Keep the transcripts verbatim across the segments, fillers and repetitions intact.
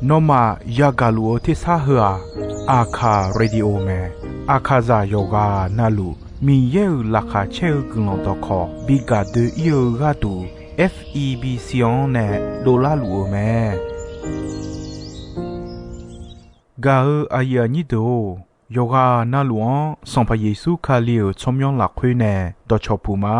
Nawmaf yagaq luf-eu tersar heu-aq, Aqkaq Radio mae. Aqkaqzaq yawqghaq navluf Miqyaer-euq laqkhaq caer-eu guiqlanq dawqkawq bi gaq doe-ir-eu gharduq, F E B C-anr nae dovlar luf-eu mae. Gaq-eu aqyuif aqnyir deuq-or, yawqghaq navluf-anr Sanqpaq Yeqsur Kali-euq tsawrmyanr lafkhoer nae dawqcawq puq ma.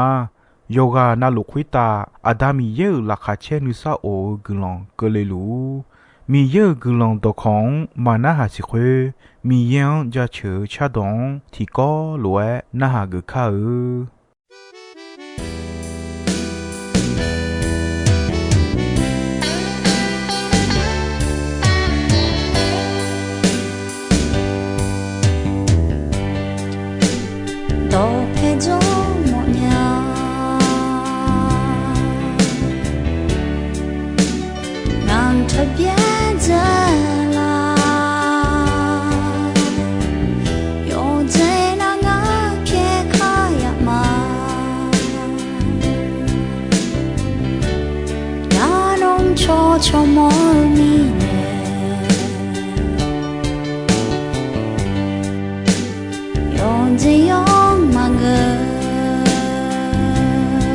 Yawqghaq navluf khoertav Aqda Miqyaer-euq laqkhaq caer nuisar of-eu guiqlanq keuvle luf-ur. Miqyaer-euq guiqlanq dawqkawq-anr maqnarhaq siq khoer, Miqyaer-anr jaceuq-eu cardawq-anr tiqkawv lof-aer narhaq geuf kar-eu. Dawqpae jawr mawfnya, ngaq-anr taqbyaer dzae la. Yawqjeq nav ngar pyaeq kar yaf ma. Ngar nawr cawq cawq mawr-eu mirnae, yawqjeq yawr maqgeur. Nawq-anr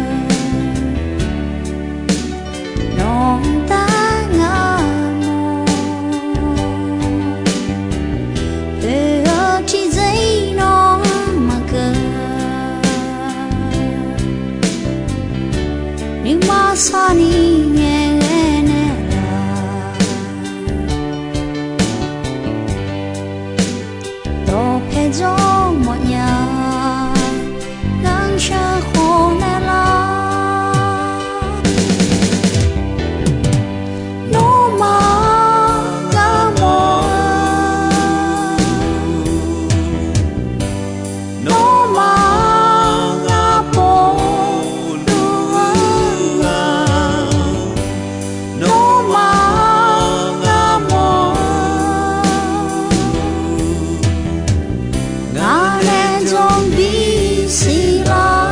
taef ngar mawr, oe-eu tiqjeq-ir nawr maqgeur. Nuima sarni ngaeqghae naeqlaf, dawqpae jawr mawfnya, ngar sheuqkhof naeqlaf. Nawmaf ngar mawr-eu, nawmaf ngar pov luf-eu, nawmaf ngar mawr-eu, ngaq nae jawr bisiq lar.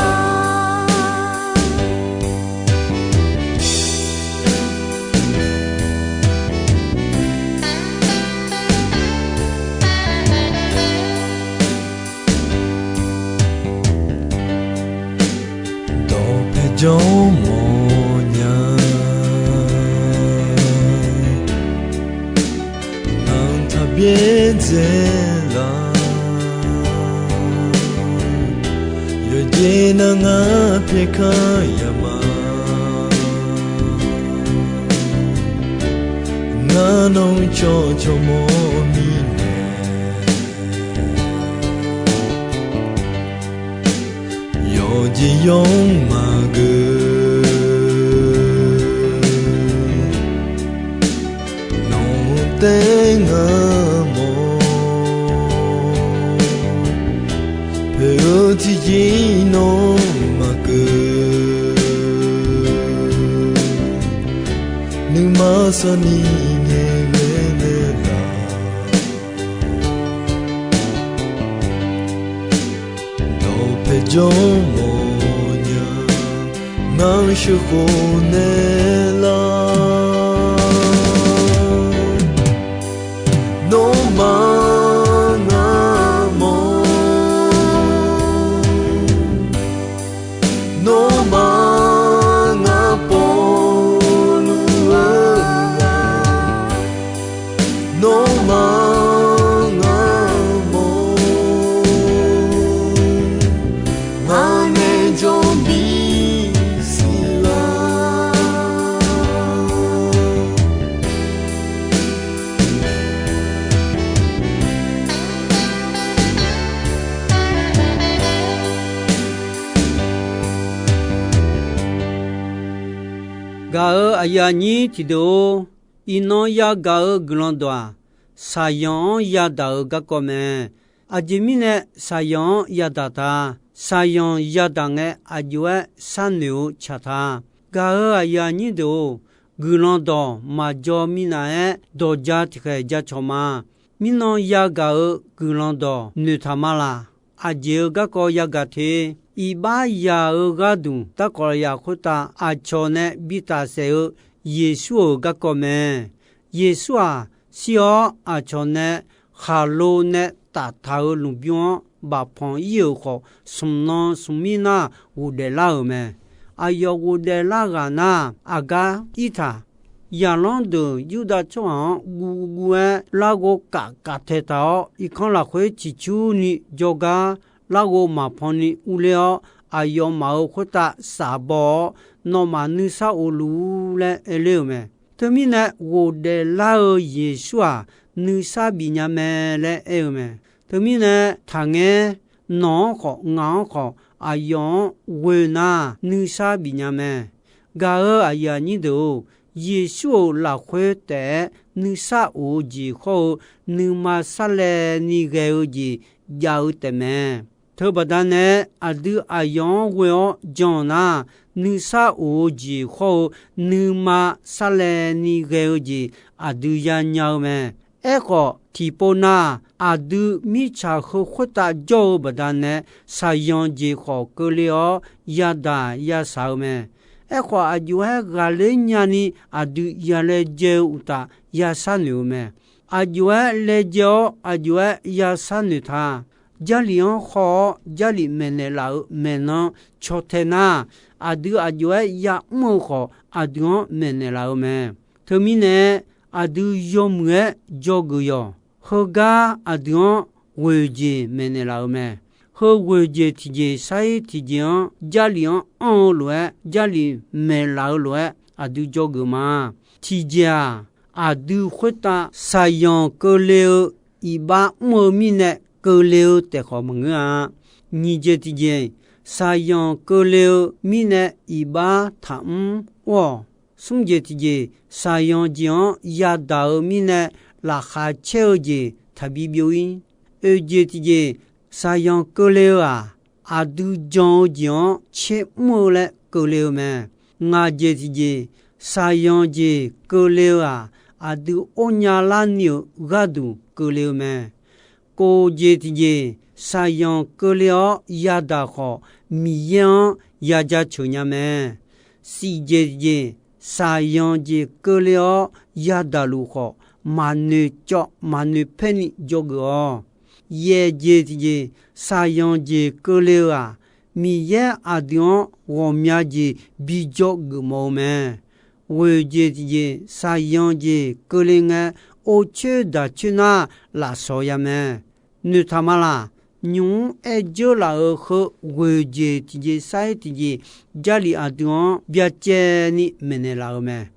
Dawqpae jawr mawfnya, ngaq-anr taqbyaer dzae la. Yawqjeq nav ngar pyaeq kar yaf ma. Ngar nawr cawq cawq mawr mirnae, yawqjeq yawr maqgeur. Nawq-anr taef ngar mawr, poeq-eu tiqjeq-ir nawr maqgeur. Nuima sarni ngaeqghae naeqlaf, dawqpae jawr mawfnya, ngar sheuqkhof naeqlaf. Nawmaf ngar mawr, nawmaf ngar povluf-eu, nawmaf ngar mawr, ngaq nae jawr bisiq lar. Gaq-euq aqyuif aqnyir tiqdeuq-or, iqnan yagaq-eu guiqlanq dawq-aq, shaqzanq-anr yadaq-eu garkawv mae. Aqjeq mirnae shaqzanq-anr yadaq ta? Shaqzanq yadaq ngae, aqjox-aer sharnoeq-eu tsaq ta? Gaq-euq aqyuif aqnyir deuq-or, guiqlanq dawq maqjaw minav-aer dawq ja tiqkhaeq ja cawq ma. Mirnan yagaq-euq guiqlanq dawq noeqtaq ma laq? Aqjeq-euq garkawv yagaq te. Iqbax yaq-eu gharduq darkawq lafyaq khoertav aqcawq nae bitaf saef-eu Yeqsur-euq garkawv mae. Yeqsur-aq, shir-awr aqcawq nae khaqlo nae taftaq-euq lmqbymr-anr bafpanq ir-euq khawf, smqnan smqmir nar ghofdaef lar-euq mae. Aqyawf ghofdaef lar ghaq nar, aqgar ir taq. Zaqlanr deuq Yurdav tsawrhaq-anr guvguv-aer larghov kafkaf taeqtaq-awr, irkanr lafkhoer ciqcurni jawrgar larghov maqpan ni urler-awr, aqyawfmaf-euq khoertav shafbaw-awr, nawmaf nuisar of luf-ur laer aerler-euq mae. Teumirnae ghofdaef lar-eu Yeqsur-aq, nuisar bifnya mae laer aer-eu mae. Teumirnae taqngaer, nawq-anr khawf ngaq-anr khawf aqyawf-anr ghoe nar nuisar bifnya mae. Gaq-euq aqyuif aqnyir deuq-or, Yeqsur-euq lafkhoer taef-aer nuisar of-eu jeq hawr-eu, nuima sarlaevni ghae-eu jeq jav-eu taefmae. Teubaqda nae aqdui aqyawf-anr ghoe-awr jan-eu nar, nuisar of-eu jeq hawr-eu, nuima sarlaevni ghae-eu jeq aqdui yanya-eu mae. Aerkhawf, tiqpov nar, aqdui mirtsaq heu khoertav jawr-eu baqdanae, shaqzanq jeq khawf keuvle-awr yadaq yashaq-eu mae. Aerkhawf, aqjox-aer ghaqler nyani aqdui yalaejae-eu uqtaf yasharnoeq-eu mae. Aqjox-aer laejae-awr aqjox-aer yasharnoeq ta. Jarlif-anr haw-awr, Jarlif maeqnaeq laf-euq maeqnan caw tae nar, aqdui aqjox-aer yamr-eu khawf, aqdui-anr maeqnaeq laf-eu mae. Teumirnae, aqdui yawmuiq-aer dzawgeuf yawq. Heugar aqdui-anr ghoeq jeq maeqnaeq laf-eu mae. Heu ghoeq jeq tiqjeq sar-ir tiqjeq-anr, Jarlif-anr anr-eu lof-aer, Jarlif maeqlaf-eu lof-aer aqdui dzawgeuf ma. Tiqjeq-aq, aqdui khoertav shaqzanq keuvle-eu iqbax mr-eu mirnae keuvle-eu taef khawf maqngeur-a. Nyiq jeq tiqjeq, shaqzanq keuvle-eu mirnae iqbax taqmr or-awq. Smr jeq tiqjeq, shaqzanq jeq-anr yadaq-eu mirnae laqkhaq caer-eu jeq taqbi byov-ir. Oeq jeq tiqjeq, shaqzanq keuvle-eu-aq, aqdui jan-eu jeq-anr tser mr-eu laer keuvle-eu mae. Ngaq jeq tiqjeq, shaqzanq jeq keuvle-eu-aq, aqdui or nya larni-euq gharduq keuvle-eu mae. Kof jeq tiqjeq, shaqzanq keuvle-awr yadaq khawf, Miqyaer-anr ya jaceuq nya mae. Shif jeq tiqjeq, shaqzanq jeq keuvle-awr yadaq luf khawf, maqnoeq cawv maqnoeq paer ni dzawgeuf-awq. Yaef jeq tiqjeq, shaqzanq jeq keuvle-eu-aq, Miqyaer aqdui-anr ghawqmya jeq bi dzawgeuf mawf-eu mae. Ghoeq jeq tiqjeq, shaqzanq jeq keuvle ngae, or coer daq coer nar lafsawq ya mae. Noeqtaq ma laq, nymq-mr aer dzeur laf-euq heu ghoeq jeq tiqjeq sar-ir tiqjeq, Jarlif aqdui-anr byacaevni maeqnaeq laf-eu mae.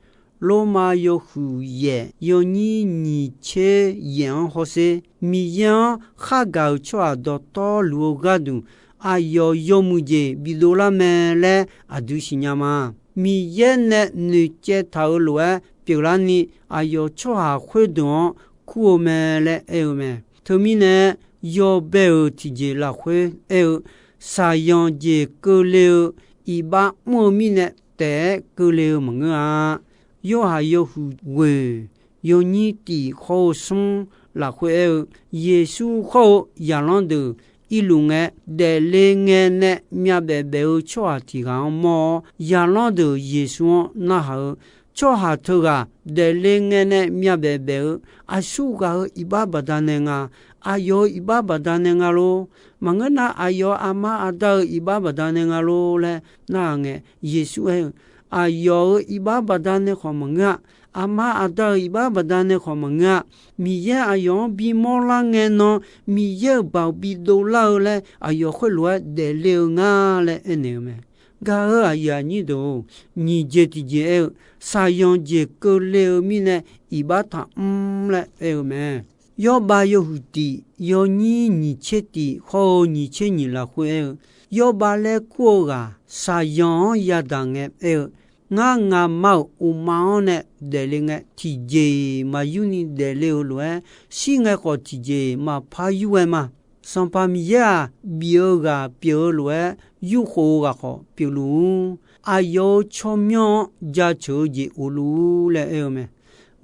Lormav yawhuiq yaef yawnyir nyiq tser yaef-anr hawsher, Miqyaer-anr khargaq-euq tsawrhaq dawqtawvluf-eu gharduq, aqyawf yawmuiq jeq bidov lar mae laer aqdui siqnya ma. Miqyaer nae noeqcaev taq-euq lof-aer pyeuflarni, aqyawf tsawrhaq khoerdeuq-anr kur-eu mae laer aer-eu mae. Teumirnae, yawbae-euq tiqjeq lafkhoer aer-eu, shaqzanq jeq keuvle-eu iqbax mr-eu mirnae taef-aer keuvle-eu maqngeur-a. Yorhaq yawhuiq ghoeq yawnyir tiq hawr-eu smr lafkhoer aer-eu, Yeqsur hawr-eu zaqlanr deuq irluf ngae, daefle ngae nae myavbaef baef-eu tsawrhaq tiq ghaq-anr mawr-awr, zaqlanr deuq Yeqsur-anr narhaq-eu, tsawrhaq teughaq daefle ngae nae myavbaef baef-eu, aqsur ghaq-euq iqbax baqdanae nga, aqyawf-euq iqbax baqdanae nga lor. Maqngeur nar, aqyawf-euq aqma aqda-euq iqbax baqdanae nga lor laer narhaq ngae, Yeqsur aer-eu, aqyawf-euq iqbax baqdanae khawf maqngeur-a. Aqma aqda-euq iqbax baqdanae khawf maqngeur-a. Miqyaer aqyawf-anr bimawr lar ngae nan, Miqyaer-euq baoq bidov lar-eu laer aqyawf khoerlof-aer daefle-eu ngar laer aernaeq-eu mae. Gaq-euq aqyuif aqnyir deuq-or, nyiq jeq tiqjeq aer-eu, shaqzanq jeq keuvle-eu mirnae iqbax taqmr laer aer-eu mae. Yawrbav yawhuiq tiq yawnyir nyiq tser tiq hawr-eu nyiq tser nyiq lafkhoer aer-eu, Yawrbav laer kur-eu ghaq shaqzanq-anr yadaq ngae aer-eu, Ngar, nga'maf-euq uqma-anr nae daefle ngae, tiqjeq-iq maqyurni daefle-eu lof-aer, shir ngae khawf tiqjeq-iq maqpar yur ghae ma. Sanqpaq Miqyaer-aq, bif-eu ghaq pyeuf-eu lof-aer, yurkhof-eu ghaq khawf pyeufluf-ur. Aqyawf-euq tsawrmyanr-anr jaceuq-eu jeq of luf-ur laer aer-eu mae.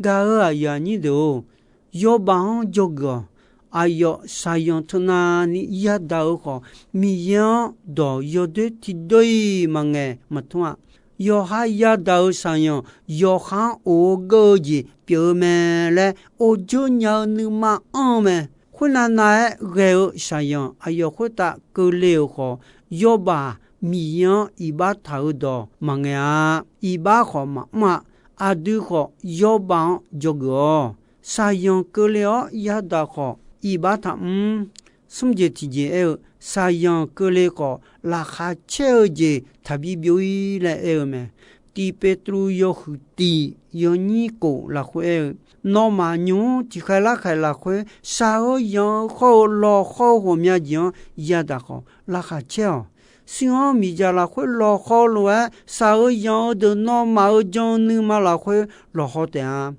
Gaq-euq aqyuif aqnyir deuq-or, Yawrbav-anr dzawgeuf-awq. Aqyawf shaqzanq teunavni yadaq-eu khawf, Miqyaer-anr dawq yawdoer tiqdawr-iq maqngaeq maqtmr-a. yawqha yadaq-euq shaqyanq yawqha-anr of-eu geur-eu jeq pyeuf-eu mae laer or dzeur nya-eu nuima anr-eu mae. Khoernav nav-aer ghae-eu shaqyanq aqyawf khoertav keuvle-euq khawf, Yawrbav Miqyaer-anr iqbax taq-eu dawq maqngae-a. Iqbax khawf maqmr-a. Aqdui khawf Yawrbav-anr dzawgeuf-awq. Shaqyanq keuvle-awr yadaq khawf, iqbax taqmr. Smr jeq tiqjeq aer-eu, shaqyanq keuvle khawf, laqkhaq caer-eu jeq taqbi byov-ir laer aer-eu mae. Tiq Petruv yawhuiq tiq yawnyir kof lafkhoer aer-eu, nawmaf nymq-mr tiqkhaeq larkhaeq lafkhoer shaq-eu yanq-eu khawr-eu lawqhaw-eu ghawqmya jeq-anr yadaq khawf, laqkhaq caer-awq. Shuir-anr miqdzaq lafkhoer lawqhaw lof-aer shaq-eu yanq-eu deuq nawmaf-euq jan-eu nuima lafkhoer lawqhaw taef-a.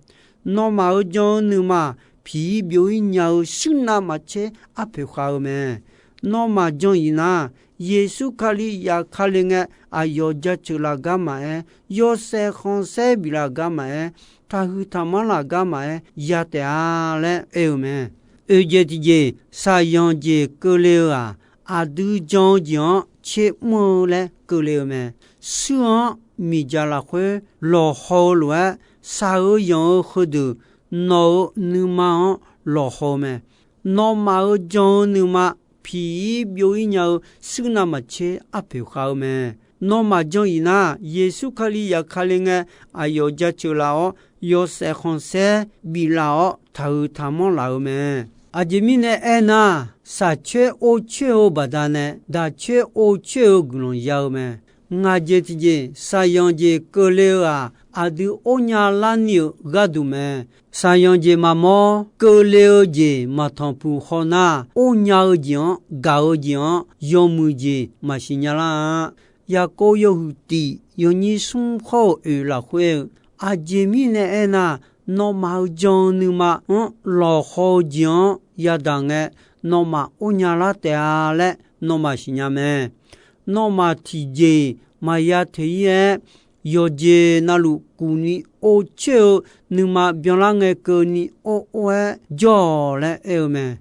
Nawmaf-euq jan-eu nuima, piq-ir byov-ir nya-eu shuir navmaqtser arpoeq khav-eu mae. Nawmaf jan-iq nar, Yeqsur Kali yaf kale ngae, aqyawf jaceuq laf gar maqaer, yawshaef khanqsaer bif laf gar maqaer, taqhuiq taqmanr laf gar maqaer ya taef-a laer aer-eu mae. Oeq jeq tiqjeq, shaqyanq jeq keuvle-eu-aq, aqdui jan-eu jeq-anr tser mr-eu laer keuvle-eu mae. Shuir-anr miqdzaq lafkhoer lawqhaw-eu lof-aer shaq-eu yanq-eu heudeuq, nawq-euq nuima-anr lawqhaw-eu mae. Nawmaf-euq jan-eu nuima, piq-ir byov-ir nya-eu shuir navmaqtser arpoeq khav-eu mae. Nawmaf jan-iq nar, Yeqsur Kali yaf kale ngae, aqyawf jaceuq laf-awr, yawshaef khanqsaer bif laf-awr, taqhuiq taqmanr laf-eu mae. Aqjeq mirnae aernar, shaqcoer or coer-eu baqdanae, daqcoer or coer-eu guiqlanq ya-eu mae. Ngaq jeq tiqjeq, shaqyanq jeq keuvle-eu-aq, aqdui or nya larni-euq gharduq mae. Shaqyanq jeq maqmawr, keuvle-eu jeq maqtanqpuq hawnar, or nya-eu jeq-anr, gaq-eu jeq-anr, yawmuiq jeq maqsiq nya lar-a. Yaqkov yawhuiq tiq yawnyir smr khawr-euq oeq lafkhoer aer-eu, aqjeq mirnae aernar, nawmaf-euq jan-eu nuima-anr lawqhaw-eu jeq-anr yadaq ngae, nawmaf or nya lar taef-a laer nawmaf siqnya mae. Nawmaf tiqjeq-iq maqya teq-ir-aer, yawqjeq navluf kufni or coer-eu nuima byanlar ngae keuvni or or-aer jawr-awq laer aer-eu mae.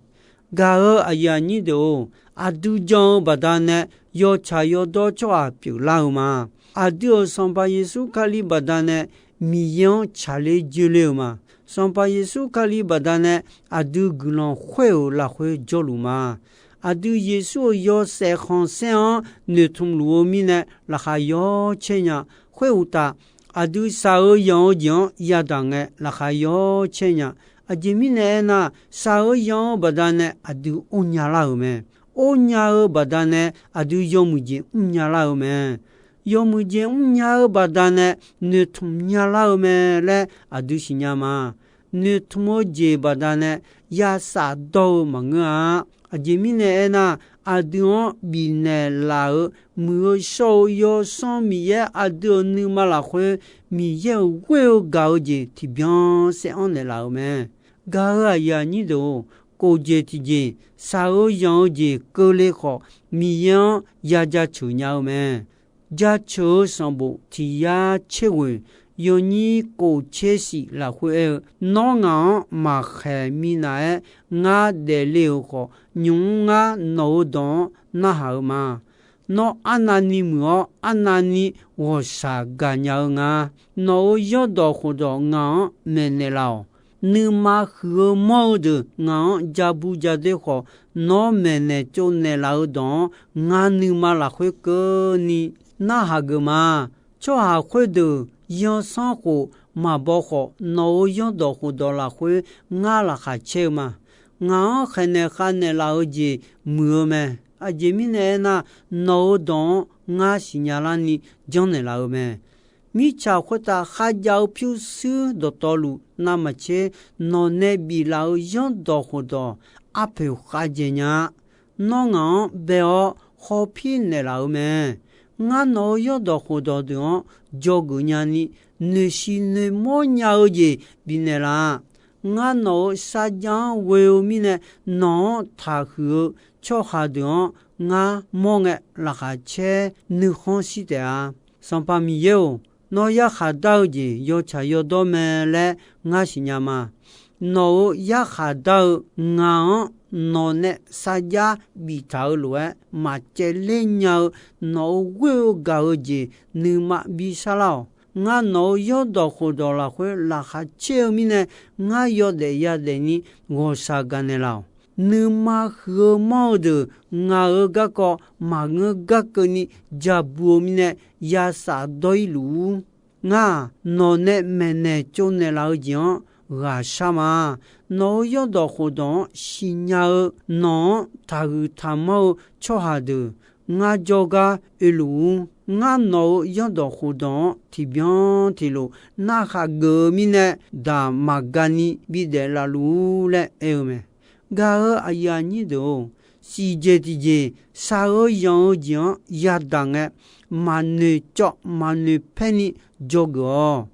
Gaq-euq aqyuif aqnyir deuq-or, aqdui jan-eu baqdanae yawtsaq yawdawr tsawrhaq pyeuflar-eu ma. Aqdui-euq Sanqpaq Yeqsur Kali baqdanae Miqyaer-anr tsaqler joerler-eu ma. Sanqpaq Yeqsur Kali baqdanae aqdui guiqlanq khoer-euq lafkhoer jawrluf ma. Aqdui Yeqsur-euq yawshaef khanqsaer-anr noeqtmq luf-eu mirnae laqkhaq yawcaer nya. Khoeruqtaf, aqdui shaq-eu yanq-eu jeq-anr yadaq ngae laqkhaq yawcaer nya. Aqjeq mirnae aernar, shaq-eu yanq-eu baqdanae aqdui or nya lar-euq mae. Or nya-eu baqdanae aqdui yawmuiq jeq mrnya lar-eu mae. Yawmuiq jeq mrnya-eu baqdanae noeqtmq nya lar-eu mae laer aqdui siqnya ma. Noeqtmq-eu jeq baqdanae ya shafdawr-eu maqngeur-a. Aqjeq mirnae aernar, aqdui-anr bifnaeq laf-euq muiq-eu shawr-eu Yawsanr Miqyaer aqdui-euq nuima lafkhoer Miqyaer-euq ghoer-eu gaq-eu jeq tiqbyan saeranr naeqlaf-euq mae. Gaq-euq aqyuif aqnyir deuq-or, kof jeq tiqjeq, shaq-eu yanq-eu jeq keuvle khawf, Miqyaer-anr ya jaceuq nya-eu mae. Jaceuq-eu sanqbof tiq yar tser ghoeq yawnyir kof tser shif lafkhoer aer-eu, Nawr ngaq-anr maqkhaeq minav-aer ngar daefle-euq khawf, nymq-mr ngar nawq-euq dawq-anr narhaq-eu ma. Nawr arnavni muiq-awr, arnavni ghawqshaq gaqnya-eu nga. Nawq-euq zanrdawq khofdawq ngaq-anr maeqnaeq laf-awq. Nuima huiq-eu manr-eu deuq ngaq-anr ja bu ja doer khawf, nawr maeqnaeq tsovnaeq laf-eu dawq-anr ngar nuima lafkhoer keuvni narhaq geuf ma. Tsawrhaq khoerdeuq zanrsanrkhof maqbaw khawf, nawq-euq zanrdawq khofdawq lafkhoer ngar laqkhaq caer-eu ma. Ngaq-anr khaeqnaeq khavnaeq laf-eu jeq muiq-eu mae. Aqjeq mirnae aernar, nawq-euq dawq-anr ngar siqnya larni janrnaeq laf-eu mae. Mirtsaq khoertav kharjav-eu pyurshuir dawqtawvluf navmaqtser, nawq nae biflaf-euq zanrdawq khofdawq arpoeq khavdzaeq nya-a. Nawr ngaq-anr bae-awr hawpir naeqlaf-eu mae. Ngar nawq-euq zanrdawq khofdawq deuq-anr dzawgeuf nyani, noeqshiq noeqmawr nya-eu jeq bifnaeq laf-a. Ngar nawq-euq sarjax-anr ghoe-eu mirnae, nawq-anr taqhuiq-eu tsawrhaq deuq-anr ngar mawr ngae, laqkhaq caer nuikhanr shir taef-a. Sanqpaq Miqyaer-or, nawr yarkhaq dar-eu jeq yawtsaq yawdawr mae laer ngar siqnya ma. Nawq-euq yarkhaq dar-eu ngaq-anr nawq nae sarjax biftaq-eu lof-aer maqcaevler nya-eu nawq-euq ghoer-eu gaq-eu jeq nuima bishar lar-awq. Ngar nawq-euq yawrdawq khofdawq lafkhoer laqkhaq caer-eu mirnae, ngar yawdaef yadaef ni ghawqshaq gaqnaeq laf-awq. Nuima huiq-eu manr-eu deuq ngaq-euq garkawv maqngeur gar keuvni ja bu-eu mirnae, ya safdawr-ir luf-ur. Ngar-aq, nawq nae maeqnaeq tsovnaeq laf-eu jeq-anr ghaqshar ma. Nawq-euq yawrdawq khofdawq-anr siqnya-eu nawq-anr taqhuiq taqmanr-eu tsawrhaq deuq ngar jawrgar oeluf-ur. Ngar nawq-euq yawrdawq khofdawq-anr tiqbyan tiqlof narhaq geuf-eu mirnae, daq maqgani bidaef laf luf-ur laer aer-eu mae. Gaq-euq aqyuif aqnyir deuq-or, siqjeq tiqjeq shaq-eu yanq-eu jeq-anr yadaq ngae, maqnoeq cawv maqnoeq paer ni dzawgeuf-awq.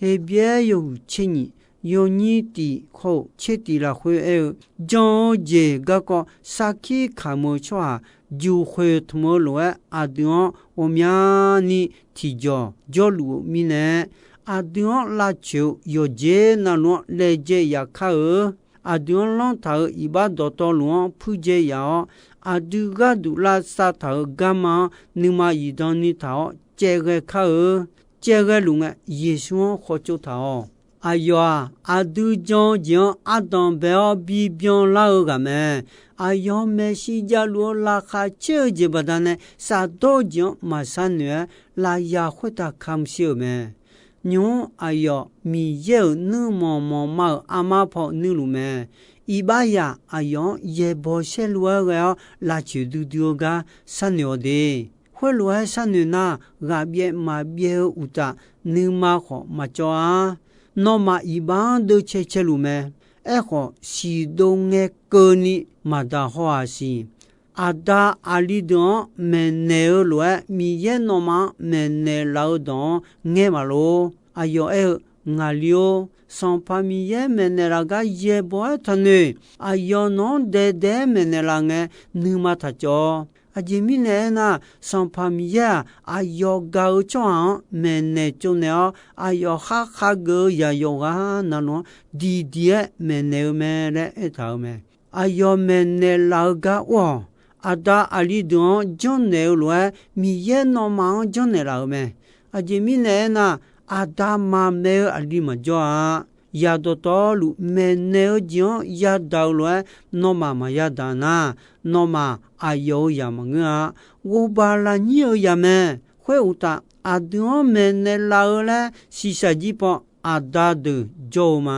Heqbyaer yawhuiq tser nyiq, yawnyir tiq khawf tser tiq lafkhoer aer-eu, jan-eu jeq garkawv sarkir kamq-eu tsawrhaq juq khoeq tmq-eu lof-aer, aqdui-anr ghawqmyani tiqjawq jawrluf-eu mirnae, aqdui-anr lavcoeq-eu yawqjeq navluf-anr laejae yaf kar-eu. Aqdui-anr lanr taq-euq iqbax dawqtawvluf-anr puirjae yaf-awr, aqdui gharduq lavsav taq-euq garma-anr nuima zifdan ni taq-awr caevghae kar-eu. Caevghae luf ngae, Yeqsur-anr khawf tsov taq-awq. Aqyawf-aq, aqdui jan-eu jeq-anr ardanq bae-awr bibyan lar-eu ghaq mae. Aqyawf maeqshi javluf-eu laqkhaq caer-eu jeq baqdanae, shafdawr-eu jeq-anr maqshar noeq-aer, lafyaq khoertav kamq shir-euq mae. Nymq-mr aqyawf Miqyaer-euq nuirmanq manqma-euq armar paw nuirluf mae. Iqbaxzaq aqyawf-anr yaeqbawq saerlu-aer ghae-awr, lavcoeq duidui-eu gar sharnoeq-awq de. Khoerlof-aer sharnoeq nar, ghaqbyaev maqbyaev-eu uqtaf, nuima khawf maqcawv-ar. Nawmaf iqbax-anr deuvcae caeluf mae. Aerkhawf, siqdov ngae keuvni maqdaq haw-aq siq. Aqda aqli deuq-anr maeqnaeq-eu lof-aer, Miqyaer nawmaf-anr maeqnaeq laf-eu dawq-anr ngaer maqlor. Aqyawf aer-eu, Ngaqli-or, Sanqpaq Miqyaer maeqnaeq laf gar yaeqbawq-aer taqnoeq. Aqyawf nawq-anr daeqdaeq-aer maeqnaeq laf ngae, nuima taqcawv. Aqjeq mirnae aernar, Sanqpaq Miqyaer-aq, aqyawf gaq-eu tsawrhaq-anr maeqnaeq tsovnaeq-awr, aqyawf khar khageuf-eu zaq yawqghaq navluf-anr diqdiq-aer maeqnaeq-eu mae laer aertaq-euq mae. Aqyawf maeqnaeq laf-eu gar ur-awq. Aqda aqli deuq-anr janrnaeq-eu lof-aer, Miqyaer nawmaf-anr janrnaeq laf-euq mae. Aqjeq mirnae aernar, aqda maqmaeq-eu aqli maqjawr-a. Yaq dawqtawvluf maeqnaeq-eu jeq-anr yadaq-eu lof-aer, nawmaf maqya daq nar, nawmaf aqyawf-euq zaq maqngeur-a. Ghovbaq lafnyir-eu zaq mae. Khoeruqtaf, aqdui-anr maeqnaeq laf-eu laer shiqshaq jir paw, aqda deuq jawr-eu ma.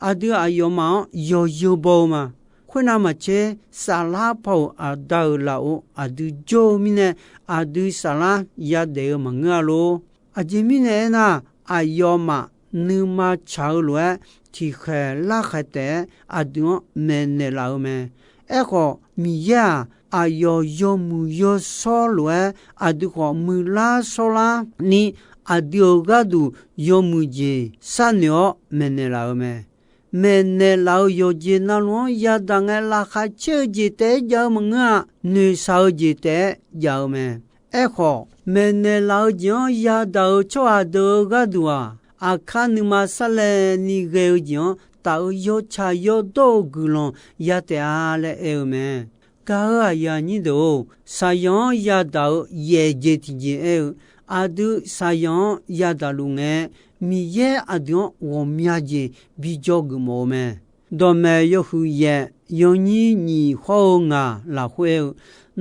Aqdui aqyawfmaf-anr yawzeu baw-eu ma. Khoernav maqtser, saflar paw-euq aqda-euq lafov aqdui jawr-eu mirnae, aqdui saflar yadaef-eu maqngeur-a lor. Aqjeq mirnae aernar, aqyawfmaf nuima tsaq-eu lof-aer, tiqkhaeq larkhaeq taef-aer aqdui-anr maeqnaeq laf-eu mae. Aerkhawf, Miqyaer-aq, aqyawf yawmuiq yawshawr lof-aer, aqdui khawf muiqlar shawrlar ni, aqdui-euq gharduq yawmuiq jeq sharnoeq-awr maeqnaeq laf-eu mae. Maeqnaeq laf-eu yawqjeq navluf-anr yadaq ngae, laqkhaq caer-eu jeq taef-aer jav-eu maqngeur-a. Noeqshaq-eu jeq taef-aer jav-eu mae. Aerkhawf, maeqnaeq laf-eu jeq-anr yadaq-euq tsawrhaq deuq-euq gharduq-aq, aqkar nuima sarlaevni ghae-eu jeq-anr taf-eu yawtsaq yawdawr-eu guiqlanq ya taef-a laer aer-eu mae. Gaq-euq aqyuif aqnyir deuq-or, saqyanq-anr yadaq-euq yaef jeq tiqjeq aer-eu, aqdui saqyanq-anr yadaq luf ngae, Miqyaer aqdui-anr ghawqmya jeq bi dzawgeuf mawf-eu mae. Dawqmaeq yawhuiq yaef yawnyir nyiq hawr-eu ngaq lafkhoer aer-eu,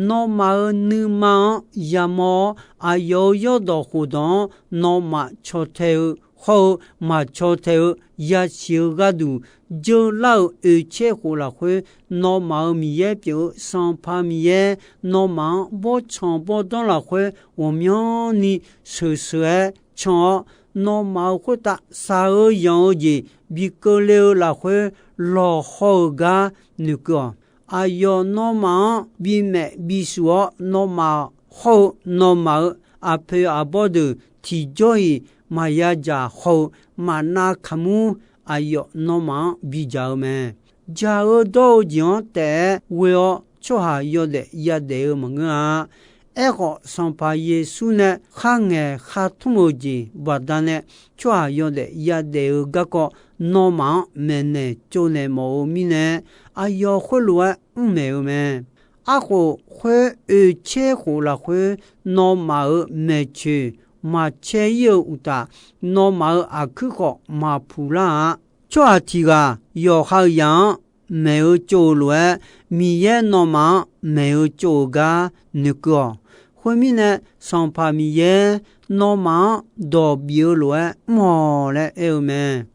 nawmaf-euq nuima-anr yamawr-awr, aqyawf-euq yawrdawq khofdawq-anr nawmaf caw tae-eu hawr-eu maqcaw tae-eu yasiq-eu gharduq, jeular-euq oeqcaer khof lafkhoer, nawmaf-euq Miqyaer pyeuf-eu Sanqpaq Miqyaer, nawmaf-anr bawrtsanq bawrdanr lafkhoer ghawqmyanrni sheuqsheuq-aer can-awr, nawmaf-euq khoertav shaq-eu yanq-eu jeq bi keuvle-eu lafkhoer lawqhaw-euq gar noeqkeuv-awq. Aqyawf nawmaf-anr bimaef bisuf-awr, nawmaf hawr-eu nawmaf-euq aqpoeq aqbawr deuq tiqjawr-iq maqya dzaq haw-eu maqnav kaqmur, aqyawf nawmaf-anr bidzaq-eu mae. Dzaq-eu dawr-eu jeq-anr taef-aer ghoe-awr, tsawrhaq yawdaef yadaef-eu maqngeur-a. Aerkhawf, Sanqpaq Yeqsur nae kharngaeq khartmr-eu jeq baqdanae tsawrhaq yawdaef yadaef-eu garkawv nawmaf-anr maeqnaeq tsovnaeq mawf-eu mirnae, aqyawf khoerlof-aer mr maeq-eu mae. Aerkhof, khoer oeqtser khof lafkhoer nawmaf-euq maeqtsoeq maqcae ir-eu uqtaf, nawmaf-euq aqkuir khawf maqpuq lar-a. Tsawrhaq tiq ghaq yawqha-euq zaq-anr maeq-eu tsov-euq lof-aer, Miqyaer nawmaf-anr maeq-eu tsov-euq gar noeqkeuv-awq. Khoermirnae, Sanqpaq Miqyaer nawmaf-anr dawq bif-eu lof-aer mr-awq laer aer-eu mae.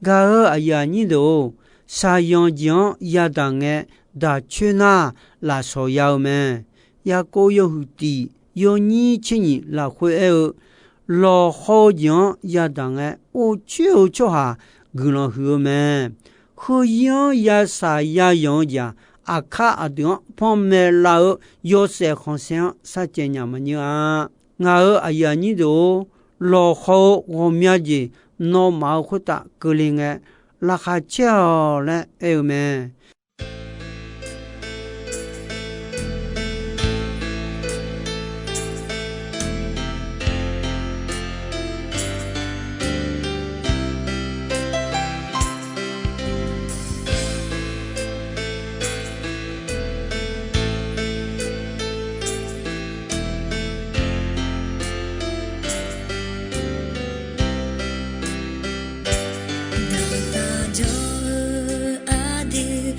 Gaq-euq aqyuif aqnyir deuq-or, shaqzanq jeq-anr yadaq ngae, daq coer nar lafsawq ya-eu mae. Yaqkov yawhuiq tiq yawnyir tser nyiq lafkhoer aer-eu, lawqhaw-eu jeq-anr yadaq ngae, or coer-eu tsawrhaq guiqlanq huiq-eu mae. Heuzir-anr yasaq yazanq-eu jeq-aq, aqkar aqdui-anr panmaeq laf-eu yawshaef khanqsaer-anr sharcaev nya maqnyir-a. Ngaq-euq aqyuif aqnyir deuq-or, lawqhaw-eu ghawqmya jeq nawmaf-euq khoertav keuvle ngae, laqkhaq caer-awq laer aer-eu mae. Dawqtaq jawr-eu aqdui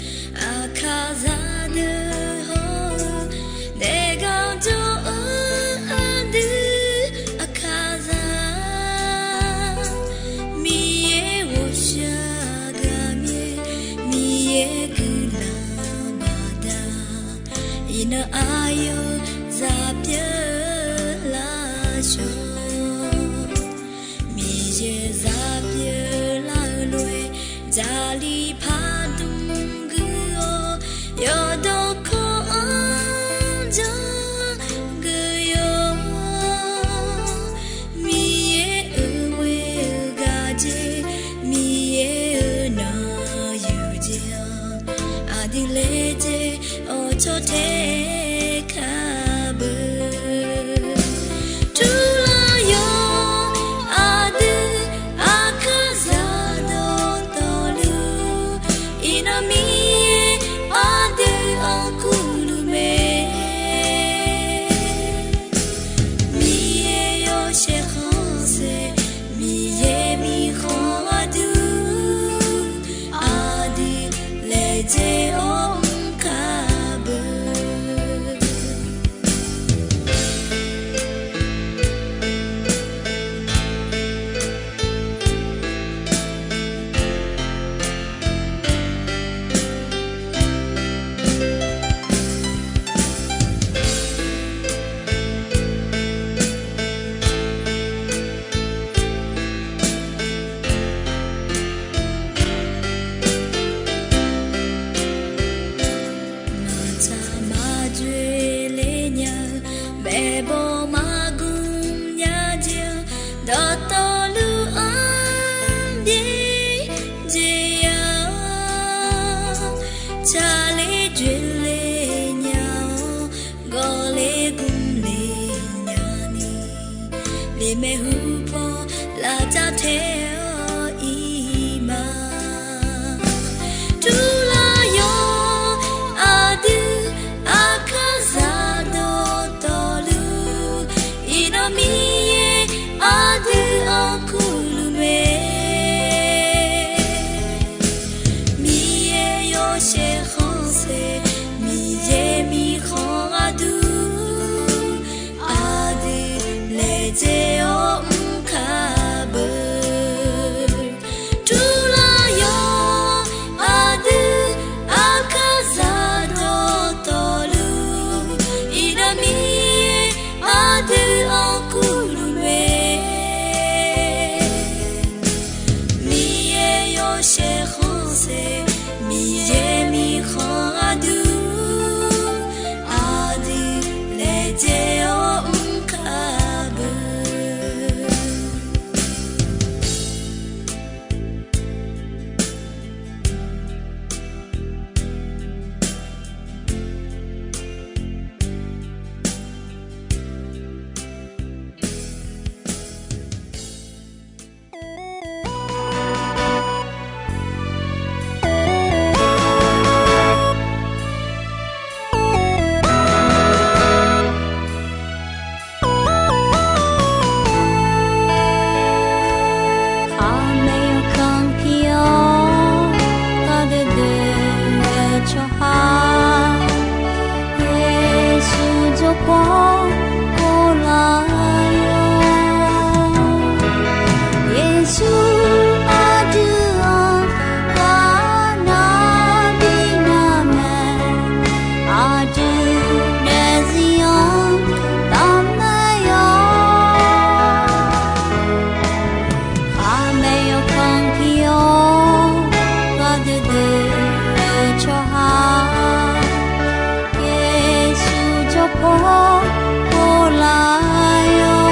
Pov-awr pov lar-awr,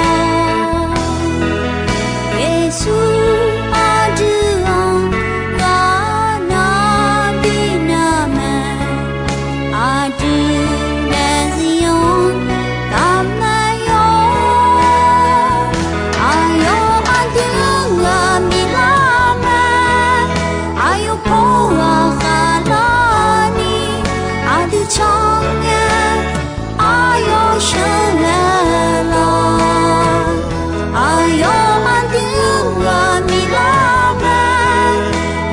Yeqsur aqdui-anr ghaq nar bi nar mae, aqdui nae zir-anr taf mae-awr, aqyawf aqdui-anr ghaq bi lar mae, aqyawf pov ghaq khaqlar ni aqdui can ngae, aqyawf sheuqghae lawq. Aqyawf aqdui-anr ghaq bi lar mae,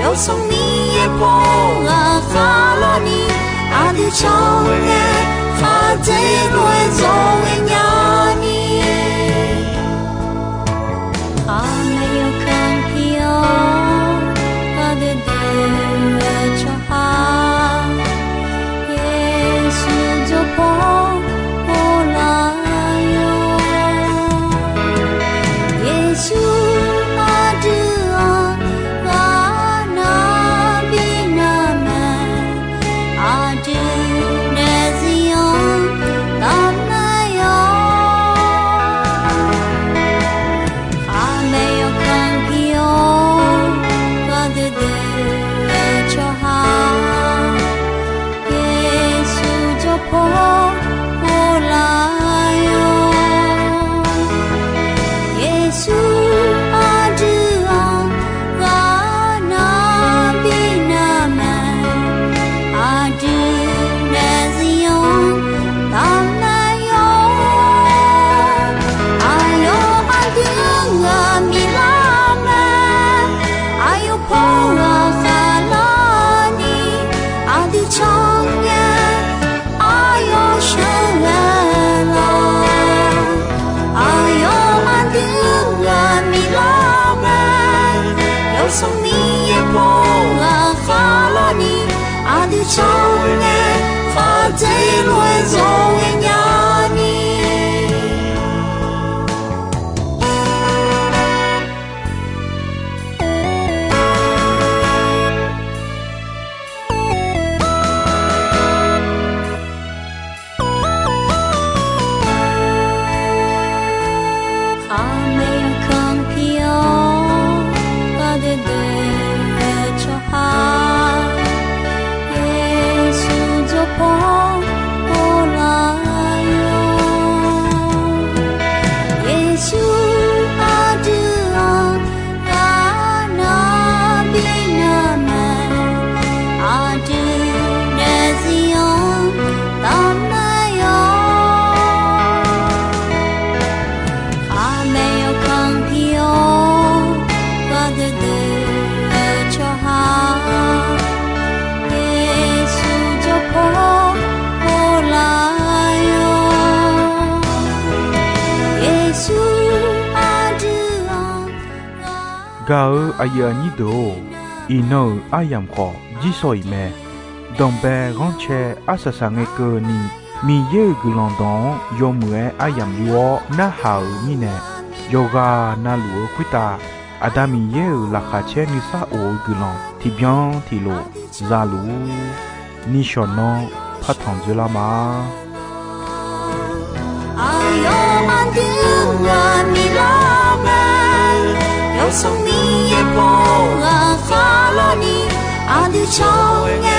Yawsanr Miqyaer pov ghaq khaqlar ni aqdui can ngae, khaqdzerzaq-aer zawqghae nya ni. Khaqmae yawkanr pir-awr ghaq deuq deuq-eu tsawrhaq, Yeqsur jawrpaw pov lar-awr, Yeqsur aqdui-anr ghaq nar bi nar mae, aqdui nae zir-anr taf mae-awr, khaqmae yawkanr pir-awr ghaq deuq deuq-eu tsawrhaq, Yeqsur jawrpaw pov lar-awr, Yeqsur aqdui-anr ghaq nar bi nar mae, aqdui nae zir-anr taf mae-awr, aqyawf aqdui-anr ghaq bi lar mae, aqyawf pov ghaq khaqlar ni aqdui can ngae, aqyawf sheuqghae lawq. Aqyawf aqdui-anr ghaq bi lar mae, Yawsanr Miqyaer pov ghaq khaqlar ni aqdui can ngae, khaqdzerzaq-aer zawqghae nya ni. Khaqmae yawkanr pir-awr ghaq deuq deuq-eu tsawrhaq, Yeqsur jawrpaw pov lar-awr, Yeqsur aqdui-anr ghaq nar bi nar mae, aqdui nae zir-anr taf mae-awr, khaqmae yawkanr pir-awr ghaq deuq deuq-eu tsawrhaq, Yeqsur jawrpaw pov lar-awr, Yeqsur aqdui-anr ghaq Gaq-eu aqyuif aqnyir deuq-or, iqnan-euq aryamq khawf jirsawq iq mae. Danqbae ghanrcae arsaq saq ngae keuvni, Miqyaer-euq guiqlanq dawq-anr yawmuiq-aer aryamq yur-awr narhaq-euq mirnae, yawqghaq navluf-eu khoertav Aqda Miqyaer-euq laqkhaq caer nuisar of-eu guiqlanq tiqbyan tiqlof zaluf-ur. Nishawq nanr partanq dzoerlar ma. Aqyawf aqdui-anr ghaq bi lar mae, Yawsanr Miqyaer pov ghaq khaqlar ni aqdui can ngae,